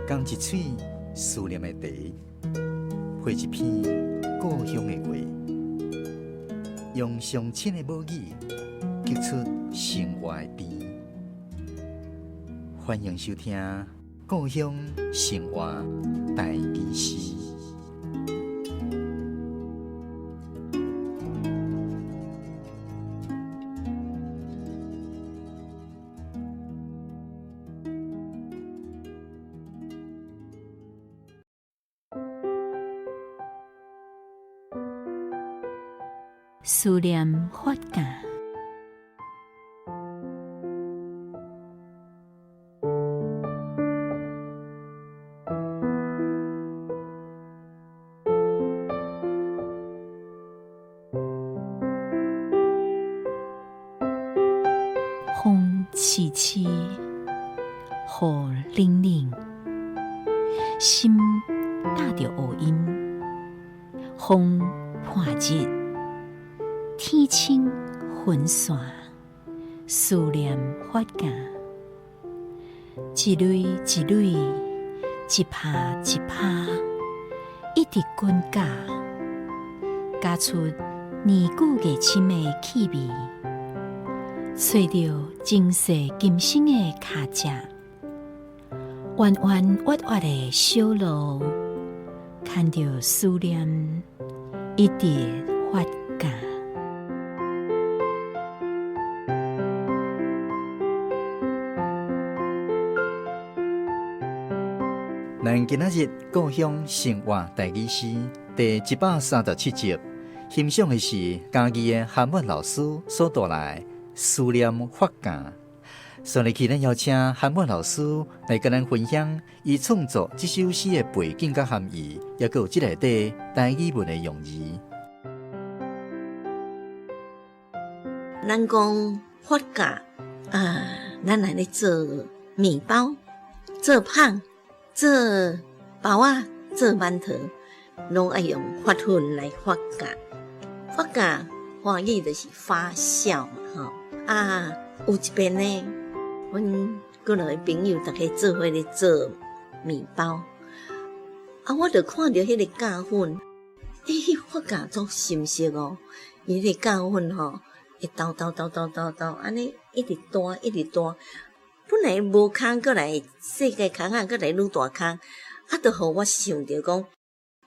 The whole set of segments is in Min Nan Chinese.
仝一喙思念的茶，配一篇故鄉的話，用上親的母語，激出生活的甜。歡迎收聽《故鄉生活台語詩》。思念發酵。風淅淅，雨冷冷，心搭著烏陰，風破日，天清雲散，思念發酵，一蕊一蕊，一拍一拍，一直滾攪，攪出年久月深的氣味，揣著前世今生的跤跡，彎彎彎彎的小路，牽著思念一直發酵。咱今仔日故鄉生活台語詩第137集，欣賞的是嘉義的韓文老師所帶來的思念發酵。所以，咱邀請韓文老師來佮咱分享伊創作這首詩的背景佮含義，抑閣有這內底台語文的用字。咱講發酵啊，咱來咧做麵包、做麭、做包仔、做饅頭，攏愛用發粉來發酵。發酵，華語就是發酵嘛，吼啊！有一遍呢，阮幾兩個朋友逐家做伙咧做麵包，啊，我就看著彼個酵粉，欸，彼發酵足深色哦，伊彼個酵粉吼，會沓沓沓沓沓沓，按呢一直彈一直彈，本來無空，閣來細个空仔，閣來愈大空，啊，就予我想著講，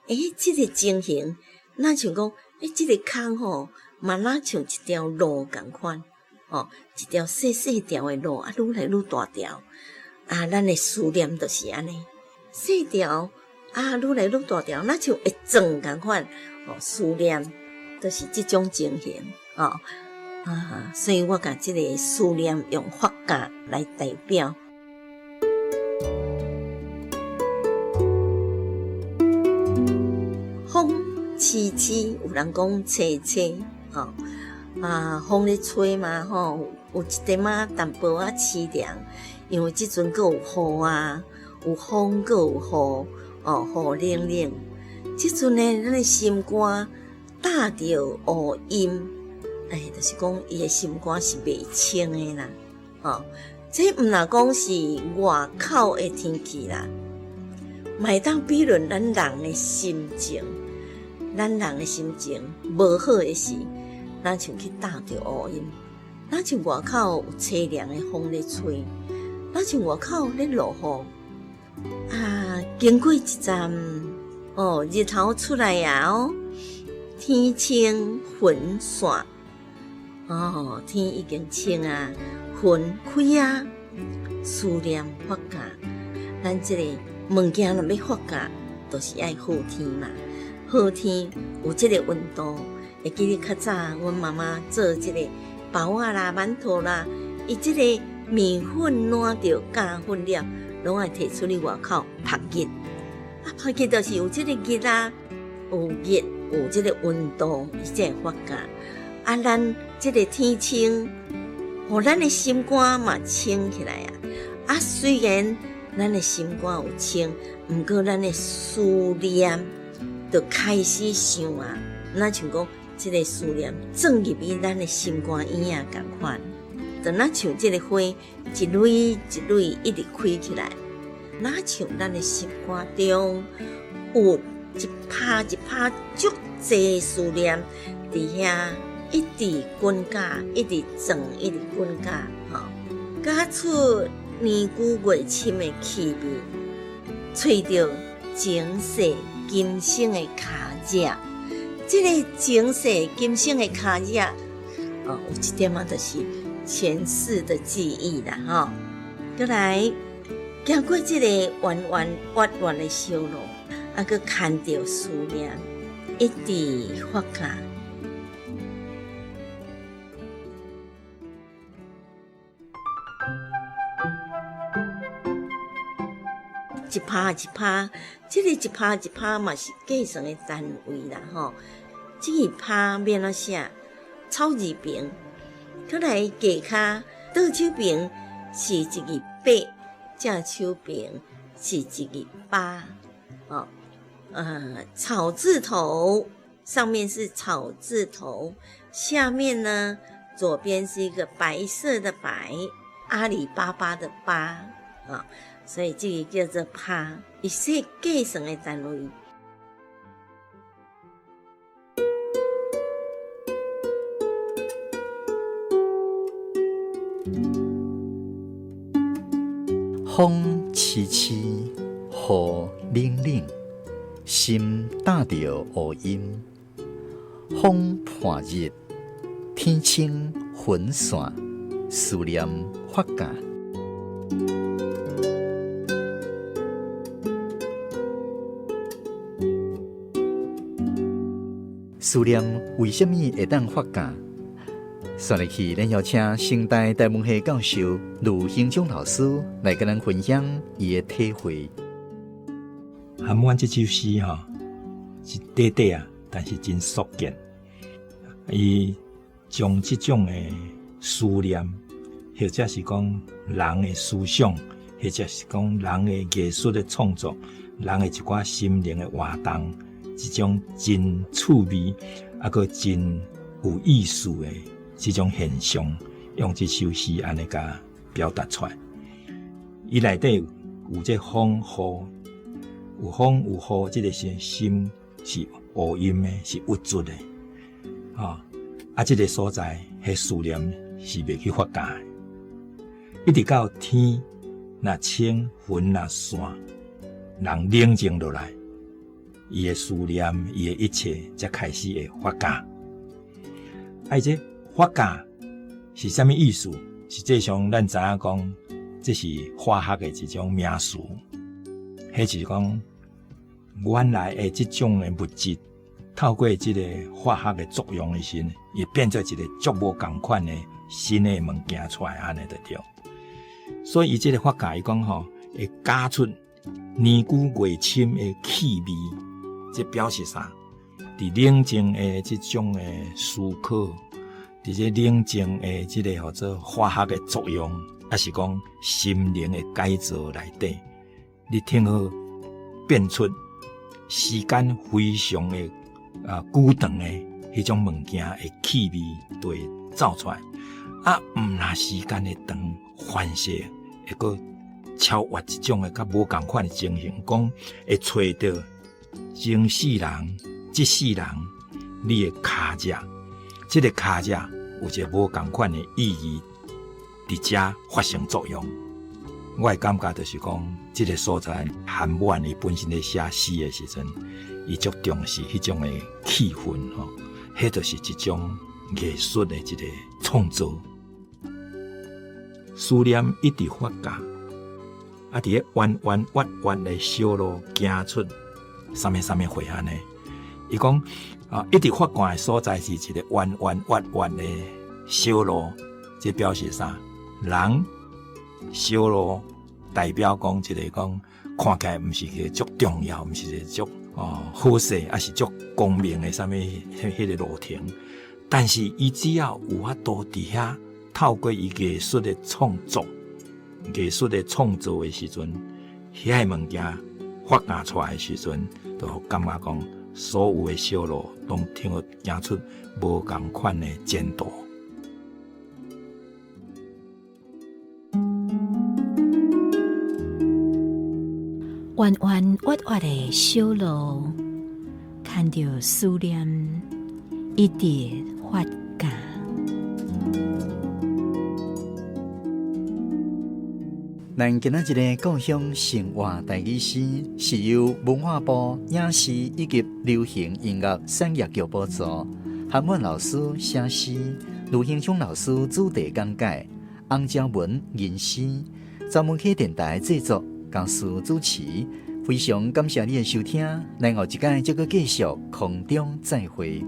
欸，這個情形，若像講，欸，這個空吼，嘛若像一條路仝款。哦，一條細細條的路，啊，愈來愈大條。啊，咱的思念就是按呢，細條啊，愈來愈大條，若像會轉仝款。哦，思念就是這種情形。哦，啊，所以我共這个思念用發酵來代表。風淅淅，有人講凄凄，哦。啊，風咧吹嘛吼，有一點仔淡薄仔淒涼，因為這陣閣有雨啊，有風閣有雨，哦，雨冷冷。這陣呢，咱的心肝搭著烏陰，欸，就是講伊的心肝是袂清的啦，吼，這毋若講是外口的天氣啦，嘛會當比論咱人的心情，咱人的心情無好的時。若像去搭著烏陰，若像外口有淒涼的風咧吹，若像外口咧落雨。啊，經過一陣，哦，日頭出來啊，哦，天清雲散，哦，天已經清啊，雲開啊，思念發酵。咱這個物件若欲發酵，就是愛好天嘛，好天有這個溫度。會記得較早，阮媽媽做這个包仔啦、饅頭啦，伊這个麵粉攆著酵粉了，攏愛提出去外口曝日。啊，曝日就是有這个熱啊，有熱有這个溫度，伊才會發酵。啊，咱這个天清，予咱的心肝嘛清起來啊。啊，雖然咱的心肝有清，毋過咱的思念就開始想啊，若像講。這个思念鑽入去咱的心肝眼仔仝款，就若像這个花一蕊一蕊一直開起來，若像咱的心肝中有一拍一拍足濟思念佇遐一直滾絞，一直轉，一直滾絞，吼，加出年久月深的氣味，揣著前世今生的跤跡。這个前世今生的跤跡，哦，有一點仔就是前世的記憶啦，吼。閣來行過這个彎彎彎彎的小路，啊，閣牽著思念，一直發酵。一拍一拍，這个一拍一拍嘛是計算的單位啦，吼。這个拍欲按怎寫？草字邊，閣來下跤倒手邊是一字八，正手邊是一字八，哦，草字頭上面是草字頭，下面呢左邊是一個白色的白，阿里巴巴的巴，啊，所以這个叫做拍，伊是計算的單位。風淅淅，雨冷冷，心搭著烏陰。風伴日，天清雲散，思念發酵。思念為啥物會當發酵？紲落去，咱邀請成大台文系教授呂興忠老師來佮咱分享伊的體會。含阮這首詩吼，是短短啊，但是真縮簡。伊將這種的思念，或者是講人的思想，或者是講人的藝術的創作，人的一寡心靈的活動，這種真趣味，啊，閣真有意思的這種現象，用這首詩按呢共表達出來。伊內底有這風雨，有風有雨，這个是心是烏陰的，是鬱卒的，吼。啊，這个所在，彼思念是袂去發酵的，一直到天若清，雲若散，人冷靜落來，伊的思念，伊的一切，才開始會發酵。啊，這發酵是啥物意思？實際上，咱知影講，這是化學的一種名詞，彼就是講原來的這種的物質，透過這个化學的作用的時陣，會變做一个足無仝款的新的物件出來，按呢就對。所以，伊這个發酵，伊講吼，會加出年久月深的氣味，這表示啥？佇冷靜的這種的思考，佇這冷靜的這个號做化學的作用，抑是講心靈的改造內底，你聽好變出時間非常的久長的彼種物件的氣味就會走出來。啊，毋若時間的長反射，會閣超越這種的較無仝款的情形，講會揣著前世人、這世人你的跤跡，這个跤跡有一个無仝款的意義佇遮發生作用。我的感覺就是講，這个所在韓滿伊本身咧寫詩的時陣，伊足重視彼種的氣氛吼，彼就是一種藝術的一个創造。思念一直發酵，啊，佇咧彎彎彎彎的小路行出啥物啥物貨按呢？伊講啊，一直發酵的所在是一个彎彎彎彎的小路，這表示啥？人小路代表講一个講看起來毋是一个足重要，毋是一个足好勢，抑是足光明的啥物彼个路程。但是伊只要有法度佇遐透過伊藝術的創作，藝術的創造的時陣，遐个物件發芽出來的時陣，就感覺講所有的小路攏聽予行出無仝款的前途。彎彎彎彎的小路，牽著思念一直發酵。咱今仔日的故鄉生活台語詩，是由文化部影視以及流行音樂產業局補助，韓滿老師寫詩，盧興聰老師主題講解，洪昭文吟詩，曾文溪電台製作，江思主持。非常感謝你的收聽，咱後一擺再閣繼續空中再會。